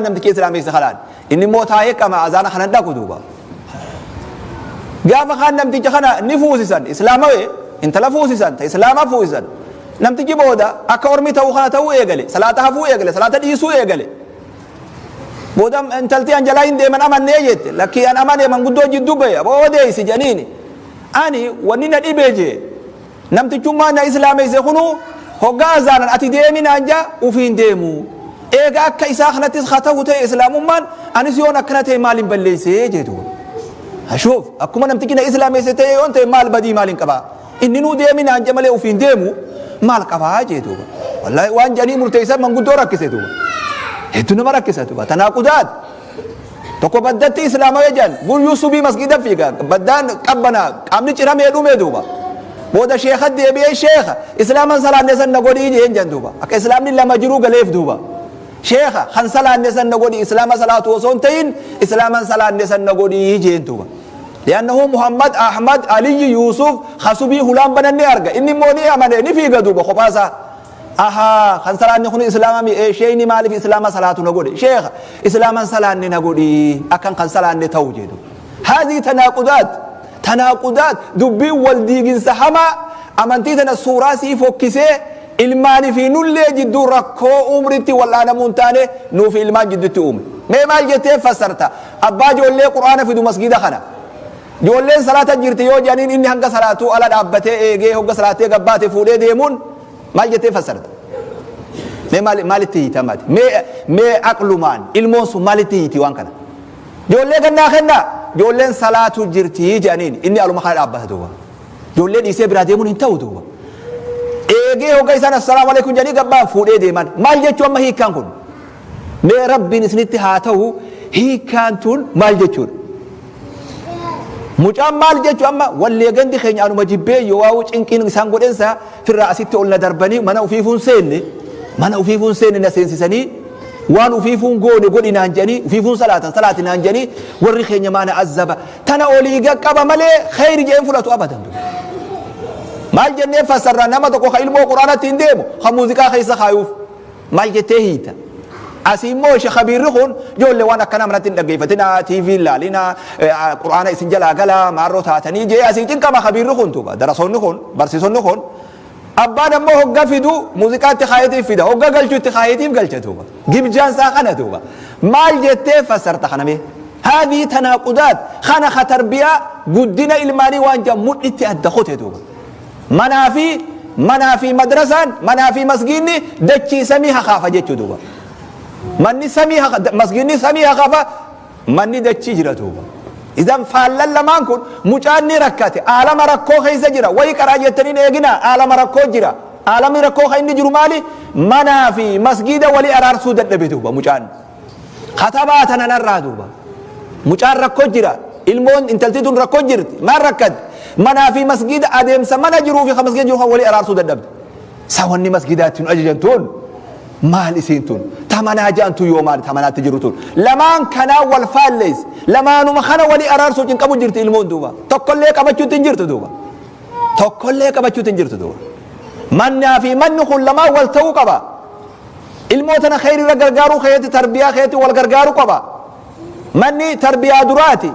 Namtichi islaameessa kalaan inni immoo taa'ee qama azaana kanan dhaqu duuba. Gaafa kaan namticha kana ni fuusisan, islaamawee intala fuusisan, ta islaamaa fuusisan. Namtichi booda akka ormi ta'uu kana ta'uu eegale, salaata hafuu eegale, salaata dhiisuu eegale. Booda intalti an jalaa hin deeman amannee jette. Lakkii, an amane, manguddoo jidduu bahe aboo odeessi jedhaniini. Ani wanni na dhibee jee, namtichummaa na islaameesse kunuu hoggaa azaanan ati deemi naan jaa, ufiin deemu. Eega akka isaa kanattis haa ta'u ta'e islaamummaan, anis yoon akkana ta'e maal hin balleessee jedhu. Hashuuf akkuma namtichi na islaameesse ta'e yoon ta'e maal badii maal hin qabaa? Inni nuu deemi naan jaa malee ufiin deemu maal qabaa jee duuba. Wallaahi, waan jedhanii murteessan manguddoo rakkise duuba. Hedduu nama rakkisa duuba. تناقضات. Tokko baddatti islaama jedhan, guyyuu subii masgida fiiga, baddaan qabbana, qaamni ciramee dhume duuba. Booda sheeka deebi'ee, "Sheeka, islaaman salaanne san na godhii," jeen jan duuba. Akka islaamni lama jiruu galeef duuba. "Sheeka, kan salaanne san na godhii, islaama salaatu osoo hin ta'in islaaman salaanne san na godhii," jeen duuba. لأنه محمد أحمد علي يوسف خصبي هلام بنني أرجع إني موني أمانة ني في دوبا خباسا. Ahaa, kan salaanni kun islaama mi sheeyni maaliif islaama salaatu na godhe? Sheekha, islaaman salaanne na godhi, akkan kan salaanne ta'u jedhu. هذه تناقضات، تناقضات, dubbiin wal diiginsa hamaa. Amantii tana suuraa sii fokkisee ilmaanii fi nullee jidduu rakkoo umritti wal'aanamuu hin taane nuufi ilmaan jidduutti uume. Mee maal jettee fassarta? Abbaa ijoollee quraana fidu masgida kana, ijoolleen salaata jirti yoo jedhaniin, inni hanga salaatuu ala dhaabbatee eegee, hogga salaatee gabbaate fuudhee deemuun maal jettee fassarta? Mee maalitti hiita mati? Mee aqlumaan ilmoon sun maalitti hiiti waan kana? Ijoollee kennaa kennaa, ijoolleen salaatu jirti jedhaniin, inni aluma kana dhaabbata duuba. Ijoollee dhiisee biraa deemuun hin ta'u duuba. Eegee hogga isaan "السلام عليكم" jedhanii gabbaa fuudhee deeman maal jechuu amma hiikkaan kun? Mee rabbiin isinitti haa ta'u, hiikkaan tun maal jechuudha? Mucaan maal jechuu amma? Wallee gandi keenya anuma jibbee yoo waa'u cinqiin isaan godhensa firraa asitti ol na darbanii, mana ufiifuun seenne, mana ufiifuun seenne na seensisanii, waan ufiifuun goone godhi naan jedhanii, ufiifuun salaatan salaati naan jedhanii, warri keenya maana azzaba tana olii qaqqaba malee kheyri jeen fudhatu abadan. Maal jennee fassarraa? Nama tokko ka ilmoo quraanatti hin deemu, ka muuziqaa keessa kaayuuf maal jettee hiita? Asii immoo ishe kabiirri kun ijoollee waan akkana manatti hin dhaggeeffatina, TV ilaalina, quraana isin jalaa galaa, maarroo taatanii jee asii cinqama kabiirri kun tuba. Darasoonni kun, barsiisonni kun, abbaan ammoo hogga fidu muuziqaatti kaayeetiif fida, hogga galchuutti kaayeetiif galcha tuba. Gibjaan isaa kana tuba. Maal jettee fassarta kana mee? هذه تناقضات. Kana ka tarbiyaa guddina ilmaanii waan jedhan mudhitti adda kute duuba. Manaa fi madrasaan, manaa fi masgiinni dachii samii hakaafa jechuu duuba. Manni samii, masgiinni samii hakaafa, manni dachii jira duuba. Idan faallan lamaan kun mucaan ni rakkate, aalama rakkoo keessa jira. Wayi qaraa jettanii eegina, aalama rakkoo jira. Aalamni rakkoo kan inni jiru maali? Manaa fi masgiida walii araarsuu dadhabe duuba mucaan. Katabaa tana narraa duuba. Mucaan rakkoo jira. Ilmoon intalti tun rakkoo jirti. Maal rakkatti? Manaa fi masgiida, adeemsa mana jiruu fi masgiida jiru kan walii araarsuu dadhabde. Sawanni masgiidaatti nu ajajan tun maal isiin tun? Ta manaa ja'antu yoo maal ta manaatti jiru tun? Lamaan kanaa wal faallees, lamaanuma kana walii araarsuu cinqabu jirti ilmoon duuba. Tokkollee qabachuutti hin jirtu duuba. Tokkollee qabachuutti hin jirtu duuba. Mannaa fi manni kun lamaan wal ta'uu qaba. Ilmoo tana kheyrirra gargaaruu keetti, tarbiyaa keetti wal gargaaruu qaba. Manni tarbiyaa duraati.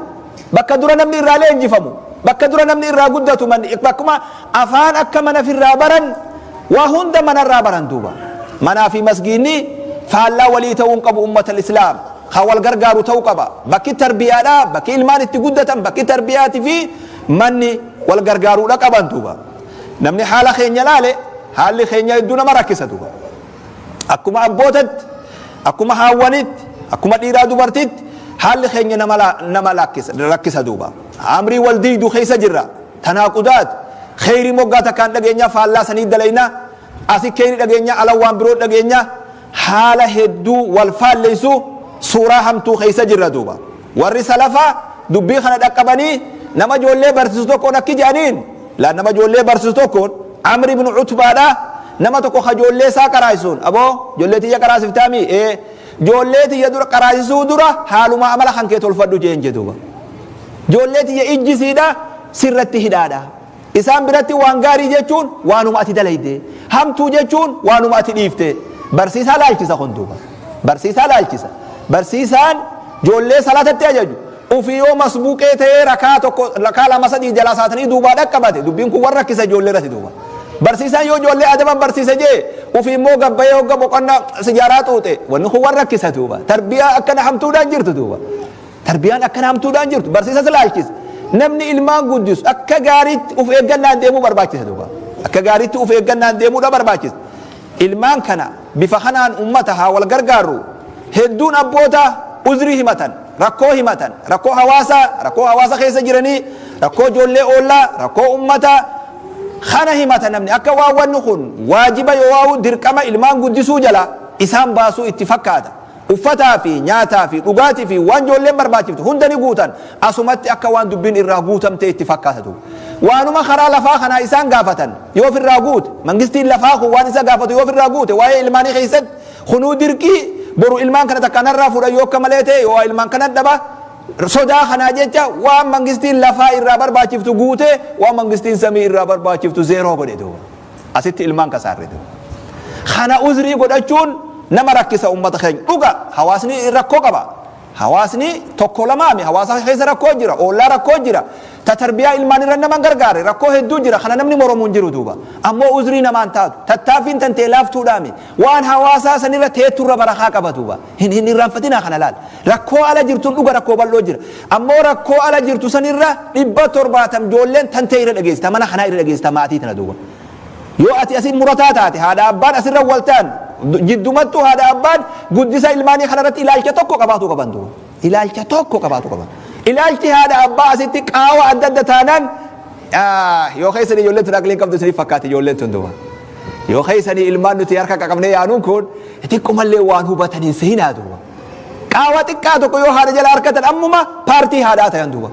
Bakka dura namni irraa leenjifamu, bakka dura namni irraa guddatu manni. Bakkuma afaan akka mana firraa baran, waa hunda manarraa baran duuba. Manaa fi masgiinni faallaa walii ta'uu hin qabu. Ummata islaam kan wal gargaaru ta'uu qaba. Bakki tarbiyaadha, bakki ilmaan itti guddatan, bakki tarbiyaati fi manni wal gargaaruudha qaban duuba. Namni haala keenya laale, haalli keenya hedduu nama rakkisa duuba. Akkuma abbootatti, akkuma haawwanitti, akkuma dhiiraa dubartitti, haalli keenya nama rakkisa duuba. Amrii wal diidu keessa jirra. تناقضات. Kheyrii moggaa takkaan dhageenya, faallaa sanii dalayna. Asi kheyrii dhageenya, ala waan biroo dhageenya. Haala hedduu wal faalleysu, suuraa hamtuu keessa jirra duuba. Warri salafaa dubbii kana dhaqqabanii nama ijoollee barsiisu tokkoon akki jedhaniin. Laa, nama ijoollee barsiisu tokkoon, Amri ibn Utbaadha, nama tokko ka ijoollee isaa qaraasisuun, "Aboo, ijoollee tiyya qaraasiftaami? Ee, ijoollee tiyya dura qaraasisuu dura haaluma amala kan kee tolfadhu," jeen jedhuuba. "Ijoollee tiyya ijjisiidha sirratti hidhaadha. Isaan biratti waan gaarii jechuun waanuma ati dalayde, hamtuu jechuun waanuma ati dhiifte." Barsiisaa laalchisa kun duuba. Barsiisaa laalchisa. Barsiisaan ijoollee salaatatti ajaju ufii yoo masbuuqee ta'ee rakaa tokko, rakaa lama, sadii jalaa saatanii duubaa dhaqqabate, dubbiin kun warra rakkisa ijoollee irratti duuba. Barsiisaan yoo ijoollee adaban barsiise jee ufii immoo gabbayee hogga boqonnaa sijaaraa xuuxe, wanni kun warra rakkisa duuba. Tarbiyaa akkana hamtuudhaan jirtu duuba. Tarbiyaan akkana hamtuudhaan jirtu barsiisas laalchisa. Namni ilmaan guddisu akka gaariitti uf eeggannaan deemuu barbaachisa duuba. Akka gaariitti uf eeggannaan deemuudha barbaachisa. Ilmaan kana bifa kanaan ummata haa wal gargaarru. Hedduun abboota uzrii himatan, rakkoo himatan, rakkoo hawaasaa, rakkoo hawaasa keessa jiranii, rakkoo ijoollee oollaa, rakkoo ummata kana himata. Namni akka waan wanni kun waajiba yoo waa'u dirqama ilmaan guddisuu jala isaan baasuu itti fakkaata. Uffataa fi nyaataa fi dhugaatii fi waan ijoolleen barbaachiftu hunda ni guutan. Asumatti akka waan dubbiin irraa guutamte itti fakkaata duuba. Waanuma karaa lafaa kanaa isaan gaafatan yoo ofirraa guute, mangistiin lafaa kun waan isa gaafatu yoo ofirraa guute, waa'ee ilmaanii keessatti kunuu dirqii, boru ilmaan kana takka narraa fuudhan yoo akka malee ta'e, yoo ilmaan kana dhaba sodaa kanaa jecha, waan mangistiin lafaa irraa barbaachiftu guute, waan mangistiin samii irraa barbaachiftu zero godhe duuba. Asitti ilmaan kasaarre duuba. Kana uzrii godhachuun nama rakkisa ummata keenya. Dhuga, hawaasni rakkoo qaba. Hawaasni tokko lamaami, hawaasa keessa rakkoo jira, oollaa rakkoo jira. Ta tarbiyaa ilmaan irra nama gargaare rakkoo hedduu jira. Kana namni moromu hin jiru duuba. Ammoo uzrii namaan taatu. Tattaaffiin tantee laaftuudhaami. Waan hawaasaa sanirra teetturra barakaa qaba duuba. Hin irraanfatinaa kana laal. Rakkoo ala jirtuun dhuga, rakkoo bal'oo jira. Ammoo rakkoo ala jirtu sanirra 770 ijoolleen tantee irra dhageessita, mana kanaa irra dhageessita, maatii tana duuba. Yoo ati asin murataa taate, haadha abbaan asirra waltaan, jiddumattuu haadha abbaan guddisa ilmaanii kanarratti ilaalcha tokko qabaatu qaban duuba. Ilaalcha tokko qabaatu qaban. Ilaalchi haadha abbaa asitti qaawa adda adda taanaan, yoo keessanii ijoolleen tun aqliin qabdu isiniif fakkaate ijoolleen tun duuba. Yoo keessanii ilmaan nuti harka qaqabnee yaanuun kun xiqqoomallee waan hubatan hin sehinaa duuba. Qaawa xiqqaa tokko yoo haadha jala harkatan, ammuma paartii haadhaa ta'an duuba.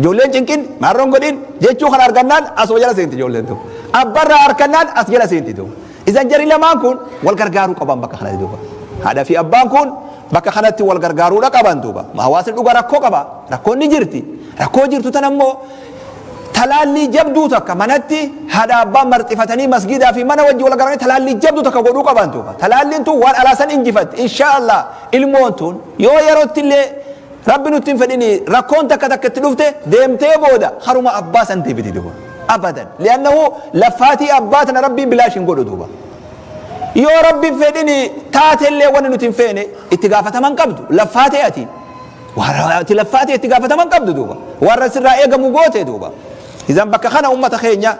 Ijoolleen cinqin maarroon godhin jechuu kana argannaan asuma jala seenti ijoolleen duuba. Abbarraa harkannaan as jala seenti duuba. Isan jarri lamaan kun wal gargaaruu qaban bakka kanatti duuba. Haadha fi abbaan kun bakka kanatti wal gargaaruudha qaban duuba. Hawaasni dhugaa rakkoo qaba. Rakkoon ni jirti. Rakkoo jirtu tan ammoo talaallii jabduu takka manatti haadha abbaan marxifatanii masgiidaa fi mana wajji wal garanii talaallii jabduu takka godhuu qaban duuba. Talaalliin tun waan alaa san injifatti. Insha Allah ilmoon tun yoo yerootti illee, Rabbi nutti hin fedhini, rakkoon takka takka itti dhufte, deemtee booda haruma abbaa san deebiti duuba. Abadan. Li'annahu laffaatii abbaa tana Rabbiin bilaash hin godhu duuba. Yoo Rabbi fedhini taatellee, wanni nuti hin feene itti gaafataman qabdu. Laffaatee ati. Ati laffaatee itti gaafataman qabdu duuba. Warra sirraa eegamu goote duuba. Izan bakka kana ummata keenya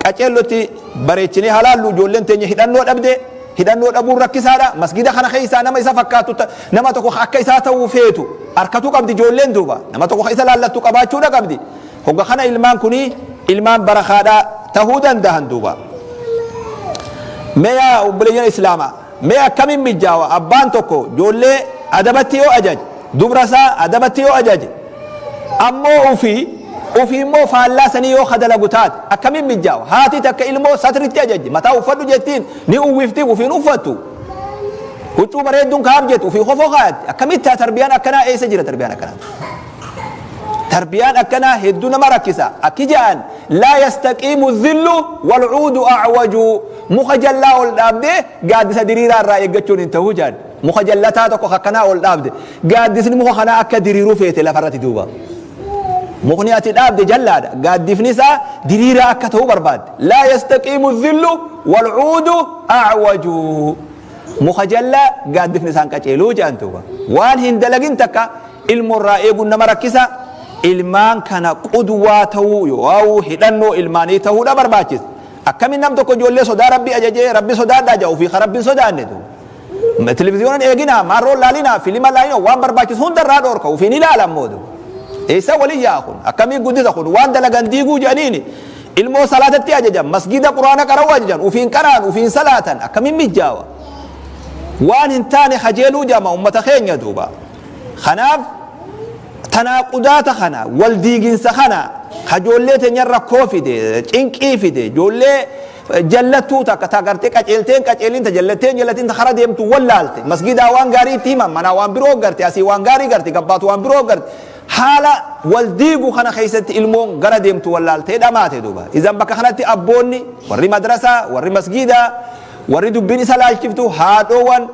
qaceellotti bareechinee halaallu. Ijoolleen teenya hidhannoo dhabde, hidhannoo dhabuun rakkisaadha. Masgida kana keessaa nama isa fakkaatu, nama tokko akka isaa ta'uu feetu harkatu qabdi ijoolleen duuba. Nama tokko isa laallattu qabaachuudha qabdi. Hogga kana ilmaan kuni ilmaan barakaadhaa tahuu danda'an duuba. Mee yaa obboleeyyan Islaamaa, mee akkamiin mijjaawa abbaan tokko ijoollee adabatti yoo ajaje, dubra isaa adabatti yoo ajaje, ammoo ufii immoo faallaa sanii yoo kadalagu taate, akkamiin mijjaawa? Haati takka ilmoo satritti ajajji, mataa uffadhu jettiin, ni uwwifti, ufiin uffattu. Huccuu bareedduun kaaf jettu, ufii kofoo kaayatti. Akkamitti tarbiyaan akkanaa eessa jira? Tarbiyaan akkanaa, tarbiyaan akkanaa hedduu nama rakkisa. Akki jedhan: لا يستقيم الظل والعود أعوج. Muka jallaa ol dhaabdee gaaddisa diriiraa irraa eeggachuun hin ta'uu jedhan. Muka jallataa tokko akkanaa ol dhaabde, gaaddisni muka kanaa akka diriiruu feete lafarratti duuba. Mukni ati dhaabde jallaadha, gaaddifni isaa diriiraa akka ta'uu barbaadde. لا يستقيم الظل والعود أعوج. Muka jallaa gaaddifni isaan qaceeluu jedhan duuba. Waan hin dalagin takka ilmoorraa eeguun nama rakkisa. Ilmaan kana qudwaa ta'uu yoo hidhannoo ilmaanii ta'uudha barbaachisa. Akkamiin nam tokko ijoollee sodaa Rabbii ajajee, Rabbi sodaadhaa jedha, ofii ka Rabbiin sodaanne duuba? Televiziyoonan eeginaa, maarroon laalinaa, filima laalinaa, waan barbaachisu hundarraa dhoorka, ofiin ilaala ammoo duuba. Eessa walin yaa kun? Akkamii guddisa kun? Waan dalagan diiguu jedhaniini. Ilmoo salaatatti ajajan, masgida Quraana qara'uu ajajan, ufiin qara'an, ufiin salaatan, akkamiin mijjaawa? Waan hin taane kajeeluu jedhama ummata keenya duuba. Kanaaf tanaaqudaata kana, wal diiginsa kana, kajoollee teenya rakkoo fide, cinqii fide, ijoollee jallattuu takka ta gartee qaceelteen qaceelin, ta jallatteen jallatin, ta kara deemtu wallaalte, masgidaa waan gaarii itti himan, manaa waan biroo garte, asii waan gaarii garte, gabbaatu waan biroo garte, haala wal diigu kana keessatti ilmoon gara deemtu wallaaltee dhamaate duuba. Izan bakka kanatti abboonni, warri madrasaa, warri masgidaa, warri dubbiin isa laalchiftu, haadhoowwan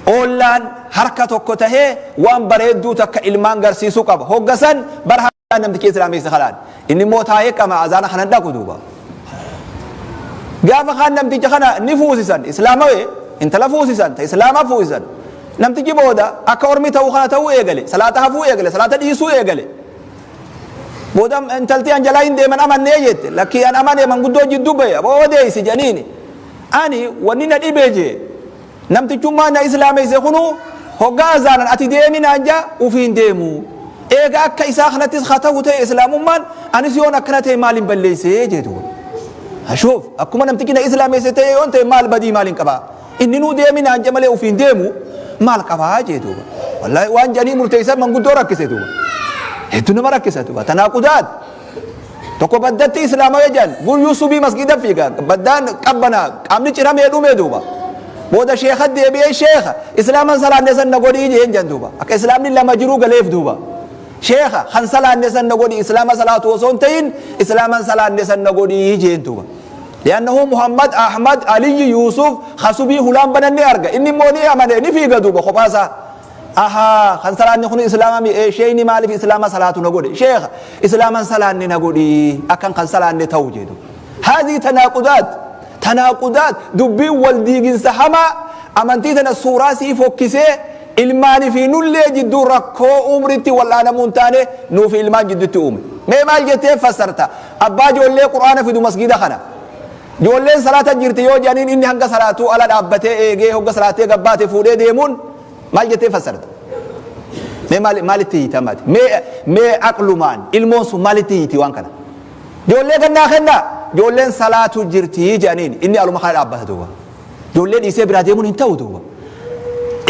Ollaan harka tokko tahee waan bareedduu takka ilmaan garsiisuu qaba. Hoggasan bara namtichi islaameessa kalaan. Inni immoo taa'ee qama azaana kanan dhaqu duuba. Gaafa kaan namticha kana ni fuusisan, islaamawee intala fuusisan, ta islaamaa fuusisan. Namtichi booda akka ormi ta'uu kana ta'uu eegale, salaata hafuu eegale, salaata dhiisuu eegale. Booda intalti an jalaa hin deeman amannee jette, lakkii an amanee manguddoo jidduu bahe, aboo odeessi jedhaniini. Ani wanni na dhibee jee, namtichummaa na islaameesse kunuu hoggaa azaanan ati deemi naan jaa ufiin deemu. Eega akka isaa kanattis haa ta'u ta'e islaamummaan, anis yoon akkana ta'e maal hin balleessee jee duuba. Shuuf, akkuma namtichi na islaameesse ta'e yoon ta'e maal badii maal hin qabaa? Inni nuu deemi naan jee malee ufiin deemu maal qabaa jee duuba. Wallaahi waan jedhanii murteessan manguddoo rakkise duuba. Hedduu nama rakkisa duuba. Tanaaqudaat. Tokko baddatti islaamawee jedhan guyyuu subii masgiida fiiga, baddaan qabbana, qaamni ciramee dhume duuba. Booda sheekha deebi'ee, sheekha, islaaman salaanne san na godhii jeen jedhan duuba. Akka islaamni lama jiruu galeef duuba. Sheekha, kan salaanne san na godhii, islaama salaatu osoo hin ta'in islaaman salaanne san na godhii jeen duuba. Li'annahu Muhammad, Ahmad, Aliyyi, Yuusuf kasubii hulaan banan ni arga. Inni immoo ni amane, ni fiiga duuba kophaasaa. Ahaa, kan salaanni kun islaama mi? Sheeyni maaliif islaama salaatu na godhe? Sheekha, islaaman salaanne na godhi, akkan kan salaanne ta'u jedhu. Haadhi tanaaqudaat, tanaaqudaat, dubbiin wal diiginsa hamaa amantii tana suuraa sii fokkisee ilmaanii fi nullee jidduu rakkoo umritti wal'aanamuu hin taane nuufi ilmaan jidduutti uume. Mee maal jettee fassarta? Abbaa ijoollee quraana fidu masgiida kana. Ijoolleen salaata jirti yoo jedhaniin inni hanga salaatuu ala dhaabbatee eegee hogga salaatee gabbaate fuudhee deemuun maal jettee fassarta? Mee maal maalitti hiita maati? Mee aqlumaan ilmoon sun maalitti hiiti waan kana? Ijoollee gannaa kennaa, ijoolleen salaatu jirti jedhaniin inni aluma kana dhaabbata duuba. Ijoollee dhiisee biraa deemuun hin ta'u duuba.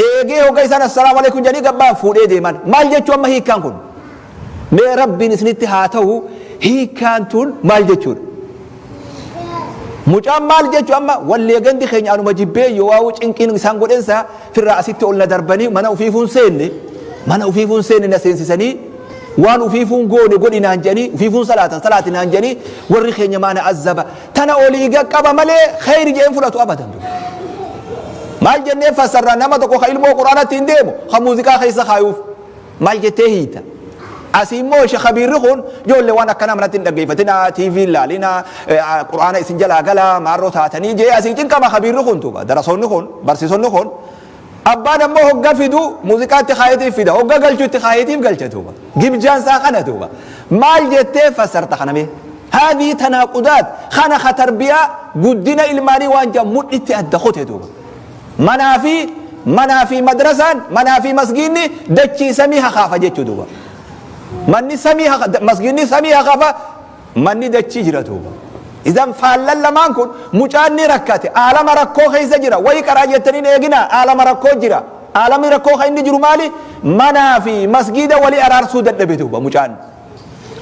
Eegee hogga isaan assalaamu alaikum jedhanii gabbaan fuudhee deeman. Maal jechuu amma hiikkaan kun? Mee Rabbiin isinitti haa ta'u, hiikkaan tun maal jechuudha? Mucaan maal jechuu amma? Wallee gandi keenya anuma jibbee yoo waa'uu cinqiin isaan godhensa firraa asitti ol na darbanii mana ofiifuun seenne, mana ofiifuun seenne na seensisanii, waan ofiifuun goone godhi naan jedhanii, ofiifuun salaatan salaati naan jedhanii, warri keenya maana azzaba tana olii gaqqaba malee kheyri jedheen fudhatu abadan. Maal jennee fassarraa nama tokko ka ilmoo quraanatti hin deemu ka muuziqaa keessa kaayuuf maal jettee hiita? Asii immoo shekhabiirri kun ijoollee waan akkanaa manatti hin dhaggeeffatinaa, TV ilaalinaa, quraana isin jalaa galaa, maarroo taatanii jee asii cinqama khabiirri kun tuuba. Darasoonni kun, barsiisonni kun, abbaan ammoo hogga fidu muuziqaatti kaayeetiif fida, hogga galchu itti kaayeetiif galcha tuuba. Gibjaan isaa kana tuuba. Maal jettee fassarta kana mee? Haadii tanaaqudaat kana ka tarbiyaa guddina ilmaanii waan jedhan mudhitti adda kute tuuba. Manaa fi madrasaan, manaa fi masgiinni dachii samii hakaafa jechuu duuba. Manni samii haka, masgiinni samii hakaafa, manni dachii jira duuba. Idan faallan lamaan kun mucaan ni rakkate, aalama rakkoo keessa jira. Wayi qaraa jettaniin eegina, aalama rakkoo jira. Aalamni rakkoo kan inni jiru maali? Manaa fi masgiida walii araarsuu dadhabe duuba mucaan.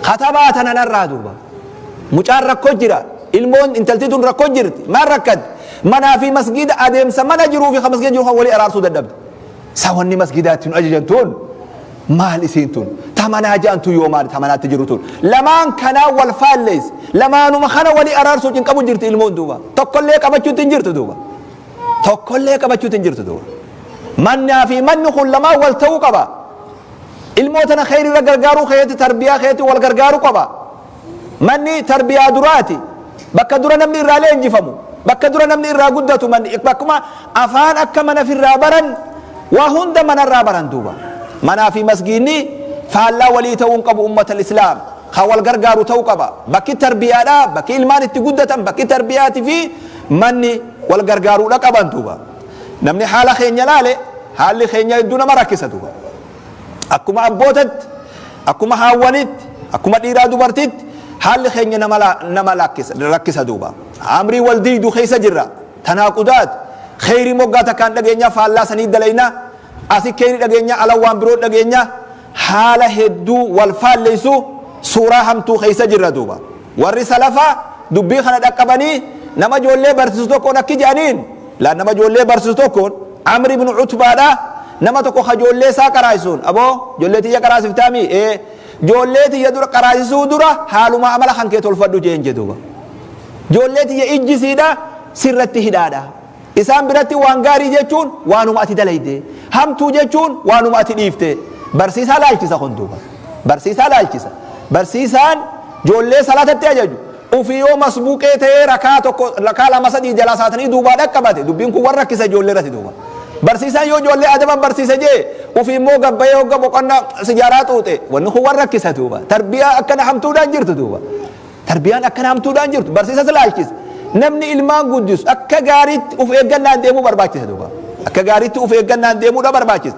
Katabaa tana narraa duuba. Mucaan rakkoo jira. Ilmoon intalti tun rakkoo jirti. Maal rakkatti? Manaa fi masgiida, adeemsa mana jiruu fi masgiida jiru kan walii araarsuu dadhabde. Sawanni masgiidaatti nu ajajan tun maal isiin tun? Ta manaa ja'antu yoo maal ta manaatti jiru tun? Lamaan kanaa wal faallees. Lamaanuma kana walii araarsuu cinqabu jirti ilmoon duuba. Tokkollee qabachuutti hin jirtu duuba. Tokkollee qabachuutti hin jirtu duuba. Mannaa fi manni kun lamaan wal ta'uu qaba. Ilmoo tana kheyri irra gargaaruu keessatti, tarbiyaa keessatti wal gargaaruu qaba. Manni tarbiyaa duraati. Bakka dura namni irraa leenjifamu, bakka dura namni irraa guddatu manni, bakkuma afaan akka mana firraa baran, waa hunda manarraa baran duuba. Manaa fi masgiinni faallaa walii ta'uu hin qabu, ummata islaam. Kan wal gargaaru ta'uu qaba. Bakki tarbiyaadha, bakki ilmaan itti guddatan, bakki tarbiyaati fi manni wal gargaaruudha qaban duuba. Namni haala keenya laale, haalli keenya hedduu nama rakkisa duuba. Akkuma abbootatti, akkuma haawwanitti, akkuma dhiiraa dubartitti haalli keenya nama rakkisa duuba. Amrii wal diigdu keessa jirra. Tanaaqudaat. Kheyrii moggaa takkaan dhageenya, faallaa sanii dalayna. Asi kheyrii dhageenya, ala waan biroo dhageenya. Haala hedduu wal faallessu suuraa hamtuu keessa jirra duuba. Warri salafaa dubbii kana dhaqqabanii nama ijoollee barsiisu tokkoon akki jedhaniin laa, nama ijoollee barsiisu tokkoon, Amri ibn Utbaadha, nama tokko ka ijoollee isaa qaraasisuun, aboo, ijoollee tiyya qaraasiftaami? Ee, ijoollee tiyya dura qaraasisuu dura haaluma amala kan kee tolfadhu jeen jedhuuba. Ijoollee tiyya ijjisiidha sirratti hidhaadha. Isaan biratti waan gaarii jechuun waanuma ati dalayde, hamtuu jechuun waanuma ati dhiifte. Barsiisaa laalchisa kun duuba. Barsiisaa laalchisa. Barsiisaan ijoollee salaatatti ajaju ufii yoo masbuuqee ta'ee rakaa tokko, rakaa lama, sadii jalaa saatanii duubaa dhaqqabate, dubbiin kun warra rakkisa ijoollee irratti duuba. Barsiisaan yoo ijoollee adaban barsiise jee ufii immoo gabbayee hogga boqonnaa sijaaraa xuuxe, wanni kun warra rakkisa duuba. Tarbiyaa akkana hamtuudhaan jirtu duuba. Tarbiyaan akkana hamtuudhaan jirtu. Barsiisas laalchisa. Namni ilmaan guddisu akka gaariitti uf eeggannaan deemuu barbaachisa duuba. Akka gaariitti uf eeggannaan deemuudha barbaachisa.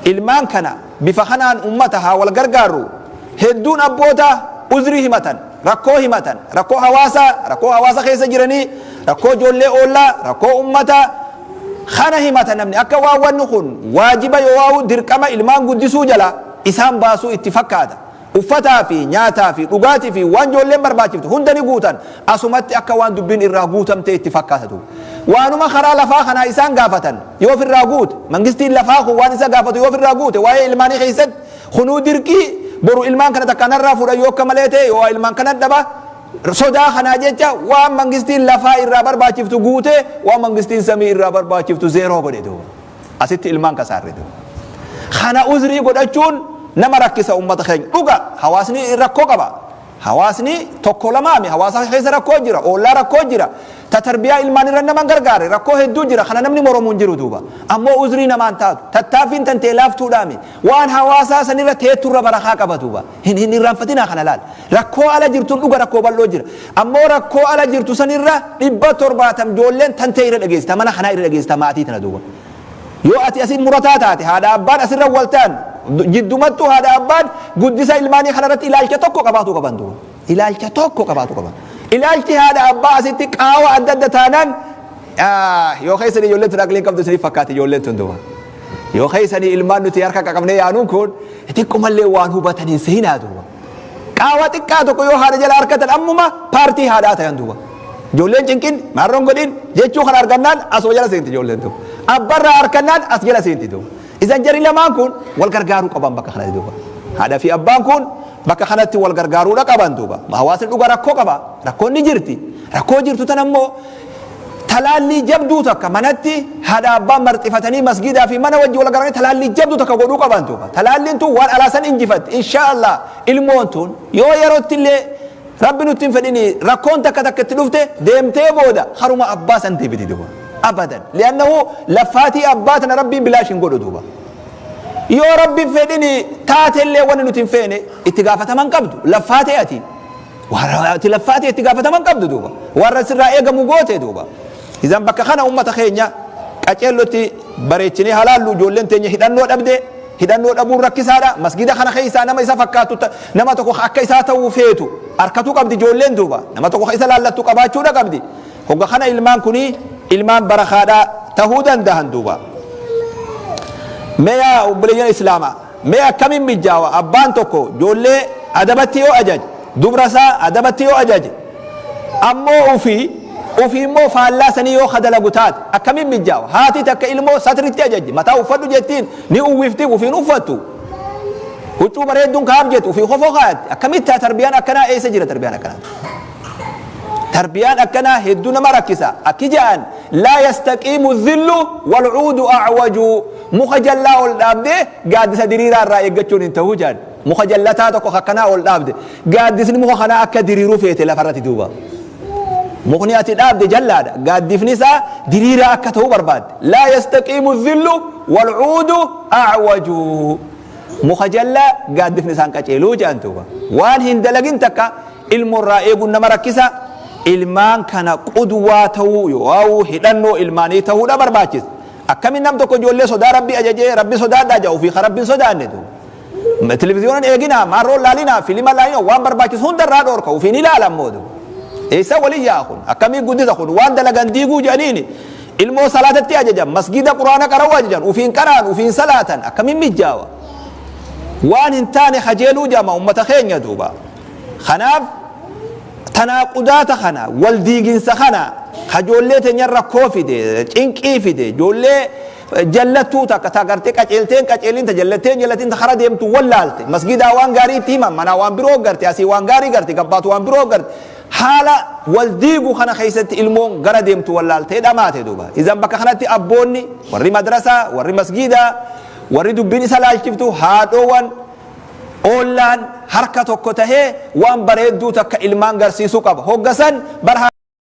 Ilmaan kana bifa kanaan ummata haa wal gargaarru. Hedduun abboota uzrii himatan, rakkoo himatan, rakkoo hawaasaa, rakkoo hawaasa keessa jiranii, rakkoo ijoollee oollaa, rakkoo ummata kana himata. Namni akka waan wanni kun waajiba yoo dirqama ilmaan guddisuu jala isaan baasuu itti fakkaata. Uffataa fi nyaataa fi dhugaatii fi waan ijoolleen barbaachiftu hunda ni guutan. Asumatti akka waan dubbiin irraa guutamtee itti fakkaatatu. Waanuma karaa lafaa kanaa isaan gaafatan yoo ofirraa guute, mangistiin lafaa kun waan isa gaafatu yoo ofirraa guute, waa'ee ilmaanii keessatti kunuu dirqii. Boru ilmaan kana takkaanarraa fuudhan yoo akka malee ta'e, yoo ilmaan kana dhaba sodaa kanaa jecha, waan mangistiin lafaa irraa barbaachiftu guute, waan mangistiin samii irraa barbaachiftu zero godhe duuba. Asitti ilmaan kasaarre duuba. Kana uzrii godhachuun nama rakkisa ummata keenya. Dhuga, hawaasni rakkoo qaba. Hawaasni tokko lamaami, hawaasa keessa rakkoo jira, oollaa rakkoo jira, ta tarbiyaa ilmaan irra naman gargaare rakkoo hedduu jira. Kana namni moromu hin jiru duuba. Ammoo uzrii namaan taatu. Tattaaffiin tantee laaftuudhaami, waan hawaasaa sanirra teetturra barakaa qaba duuba. Hin irraanfatinaa kana. Laal, rakkoo ala jirtuun dhuga, rakkoo bal'oo jira. Ammoo rakkoo ala jirtu sanirra 70% ijoolleen tantee irra dhageessita, mana kanaa irra dhageessita, maatii tana duuba. Yoo ati asin murataa taate, haadha abbaan asirra wal ta'an, jiddumattuu haadha abbaan guddisa ilmaanii kanarratti ilaalcha tokko qabaatu qaban duuba. Ilaalcha tokko qabaatu qaban. Ilaalchi haadha abbaa asitti qaawa adda adda taanaan, yoo keessanii ijoolleen tun aqliin qabdu isiniif fakkaate ijoolleen tun duuba. Yoo keessanii ilmaan nuti harka qaqabnee yaanuun kun xiqqoomallee waan hubataniin seenaa duuba. Qaawa xiqqaa tokko yoo haadha jala harkatan, ammuma paartii haadhaa ta'an duuba. Ijoolleen cinqin maarroon godhin jechuu kana argannaan asuma jala seenti ijoolleen duuba. Abbarraa harkannaan as jala seenti duuba. Isan jarri lamaan kun wal gargaaruu qaban bakka kanatti duuba. Haadha fi abbaan kun bakka kanatti wal gargaaruudha qaban duuba. Hawaasni dhuga rakkoo qaba. Rakkoon ni jirti. Rakkoo jirtu tan ammoo talaallii jabduu takka manatti haadha abbaan marxifatanii, masgiidaa fi mana wajji wal gargaaranii talaallii jabduu takka godhuu qaban duuba. Talaalliin tun waan alaasan injifatti. Insha Allah, ilmoon tun yoo yerootti illee, Rabbi nutti hin fedhini, rakkoon takka takka itti dhufte, deemtee booda haruma abbaa san deebiti duuba. Abadan. Li'annahu laffaatii abbaa tana Rabbiin bilaash hin godhu duuba. Yoo Rabbi fedhini taatellee, wanni nuti hin feene itti gaafataman qabdu. Laffaatee ati. Ati laffaatee itti gaafataman qabdu duuba. Warra sirraa eegamu goote duuba. Izan bakka kana ummata keenya qaceellotti bareechinee halaallu. Ijoolleen teenya hidhannoo dhabde. Hidhannoo dhabuun rakkisaadha. Masgida kana keessaa nama isa fakkaatu, nama tokko akka isaa ta'uu feetu harkatu qabdi ijoolleen duuba. Nama tokko isa laallattu qabaachuudha qabdi. Hogga kana ilmaan kuni ilmaan barakaadhaa tahuu danda'an duuba. Mee yaa obboleeyyan islaamaa, mee akkamiin mijjaawa abbaan tokko ijoollee adabatti yoo ajaje, dubra isaa adabatti yoo ajaje, ammoo ufii immoo faallaa sanii yoo kadalagu taate, akkamiin mijjaawa? Haati takka ilmoo satritti ajajji, mataa uffadhu jettiin, ni uwwifti, ufiin uffattu. Huccuu bareedduun kaaf jettu, ufii kofoo kaayatti. Akkamitti tarbiyaan akkanaa? Eessa jira tarbiyaan akkanaa? Tarbiyaan akkanaa hedduu nama rakkisa. Akki ja'an, لا يستقيم الظل والعود أعوج. Muka jallaa ol dhaabdee gaaddisa diriiraa irraa eeggachuun hin ta'uu jedhan. Muka jallataa tokko akkanaa ol dhaabde, gaaddisni muka kanaa akka diriiruu feete lafarratti duuba. Mukni ati dhaabde jallaadha, gaaddifni isaa diriiraa akka ta'uu barbaadde. لا يستقيم الظل والعود أعوج. Muka jallaa gaaddifni isaan qaceeluu jedhan duuba. Waan hin dalagin takka ilmoorraa eeguun nama rakkisa. Ilmaan kana qudwaa ta'uu yoo hidhannoo ilmaanii ta'uudha barbaachisa. Akkamiin nam tokko ijoollee sodaa Rabbii ajajee, Rabbi sodaadhaa jedha, ofii ka Rabbiin sodaanne duuba? Televiziyoonan eeginaa, maarroon laalinaa, filima laalinaa, waan barbaachisu hundarraa dhoorka, ofiin ilaala ammoo duuba. Eessa walin yaa kun? Akkamii guddisa kun? Waan dalagan diiguu jedhaniini. Ilmoo salaatatti ajajan, masgida Quraana qara'uu ajajan, ofiin qara'an, ofiin salaatan, akkamiin mijjaawa? Waan hin taane kajeeluu jedhama ummata keenya duuba. Kanaaf tanaaqudaata kana, wal diiginsa kana, kajoollee teenya rakkoo fide, cinqii fide, ijoollee jallattuu takka ta gartee qaceelteen qaceelin, ta jallatteen jallatin, ta kara deemtu wallaalte, masgidaa waan gaarii itti himan, manaa waan biroo garte, asii waan gaarii garte, gabbaatu waan biroo garte. Haala wal diigu kana keessatti ilmoon gara deemtu wallaaltee dhamaate duuba. Izan bakka kanatti abboonni, warri madrasaa, warri masgiidaa, warri dubbiin isa laalchiftu, haadhoowwan, oollaan harka tokko tahee waan bareedduu takka ilmaan garsiisuu qaba. Hoggasan bar.